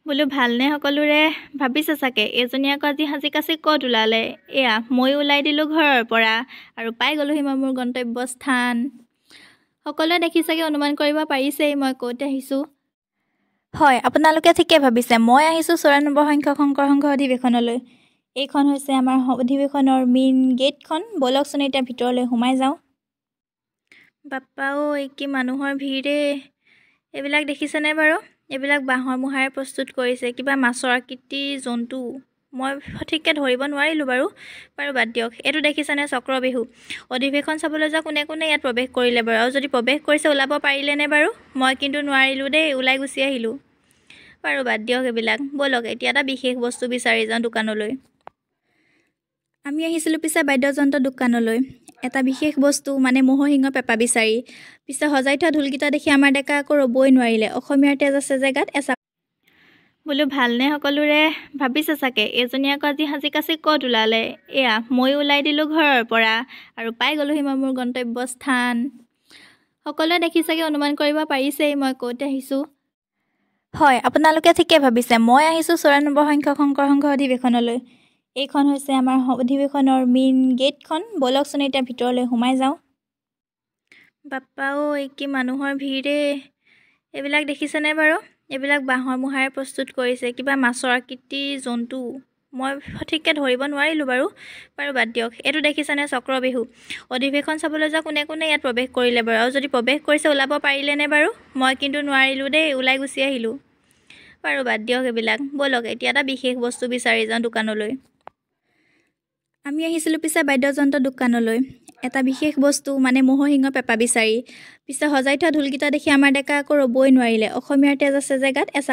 বোলো ভালনে সকলোৰে? ভাবিছে চাগে এইজনী আকৌ আজি সাজি কাচি ক'ত ওলালে। এয়া ময়ো ওলাই দিলোঁ ঘৰৰ পৰা আৰু পাই গ'লোহি মই মোৰ গন্তব্য স্থান। সকলোৱে দেখি চাগে অনুমান কৰিব পাৰিছেই মই ক'ত আহিছোঁ। হয়, আপোনালোকে ঠিকে ভাবিছে, মই আহিছোঁ 94 সংখ্যক শংকৰ সংঘ অধিৱেশনলৈ। এইখন হৈছে আমাৰ অধিৱেশনৰ মেইন গেটখন। ব'লকচোন এতিয়া ভিতৰলৈ সোমাই যাওঁ। বাপ্পা ঐ, কি মানুহৰ ভিৰ! এইবিলাক দেখিছেনে বাৰু? এইবিলাক বাঁহৰ মুঢ়াৰে প্ৰস্তুত কৰিছে, কিবা মাছৰ আকৃতিৰ জন্তু, মই সঠিককৈ ধৰিব নোৱাৰিলোঁ বাৰু। বাৰু বাদ দিয়ক। এইটো দেখিছেনে চক্ৰবেহু? অধিৱেশন চাবলৈ যোৱা কোনে কোনে ইয়াত প্ৰৱেশ কৰিলে বাৰু? আৰু যদি প্ৰৱেশ কৰিছে ওলাব পাৰিলেনে বাৰু? মই কিন্তু নোৱাৰিলোঁ দেই, ওলাই গুচি আহিলোঁ। বাৰু বাদ দিয়ক এইবিলাক, ব'লক এতিয়া এটা বিশেষ বস্তু বিচাৰি যাওঁ দোকানলৈ। আমি আহিছিলোঁ পিছে বাদ্যযন্ত্ৰ দোকানলৈ, এটা বিশেষ বস্তু মানে ম'হৰ শিঙৰ পেঁপা বিচাৰি। পিছে সজাই থোৱা ঢোলকেইটা দেখি আমাৰ ডেকা আকৌ ৰ'বই নোৱাৰিলে। অসমীয়াৰ তেজ আছে জেগাত এচাপ। বোলো ভালনে সকলোৰে? ভাবিছে চাগে এইজনী আকৌ আজি সাজি কাচি ক'ত ওলালে। এয়া ময়ো ওলাই দিলোঁ ঘৰৰ পৰা আৰু পাই গ'লোহি মই মোৰ গন্তব্য স্থান। সকলোৱে দেখি চাগে অনুমান কৰিব পাৰিছেই মই ক'ত আহিছোঁ। হয়, আপোনালোকে ঠিকে ভাবিছে, মই আহিছোঁ 94 সংখ্যক শংকৰ সংঘ অধিৱেশনলৈ। এইখন হৈছে আমাৰ অধিৱেশনৰ মেইন গেটখন। ব'লকচোন এতিয়া ভিতৰলৈ সোমাই যাওঁ। বাপ্পা ঐ, কি মানুহৰ ভিৰ! এইবিলাক দেখিছেনে বাৰু? এইবিলাক বাঁহৰ মুঢ়াৰে প্ৰস্তুত কৰিছে, কিবা মাছৰ আকৃতিৰ জন্তু, মই সঠিককৈ ধৰিব নোৱাৰিলোঁ বাৰু। বাৰু বাদ দিয়ক। এইটো দেখিছেনে চক্ৰবেহু? অধিৱেশন চাবলৈ যোৱা কোনে কোনে ইয়াত প্ৰৱেশ কৰিলে বাৰু? আৰু যদি প্ৰৱেশ কৰিছে ওলাব পাৰিলেনে বাৰু? মই কিন্তু নোৱাৰিলোঁ দেই, ওলাই গুচি আহিলোঁ। বাৰু বাদ দিয়ক এইবিলাক, ব'লক এতিয়া এটা বিশেষ বস্তু বিচাৰি যাওঁ দোকানলৈ। আমি আহিছিলোঁ পিছে বাদ্যযন্ত্ৰ দোকানলৈ, এটা বিশেষ বস্তু মানে ম'হৰ শিঙৰ পেঁপা বিচাৰি। পিছে সজাই থোৱা ঢোলকেইটা দেখি আমাৰ ডেকা আকৌ ৰ'বই নোৱাৰিলে। অসমীয়াৰ তেজ আছে জেগাত এচাপ।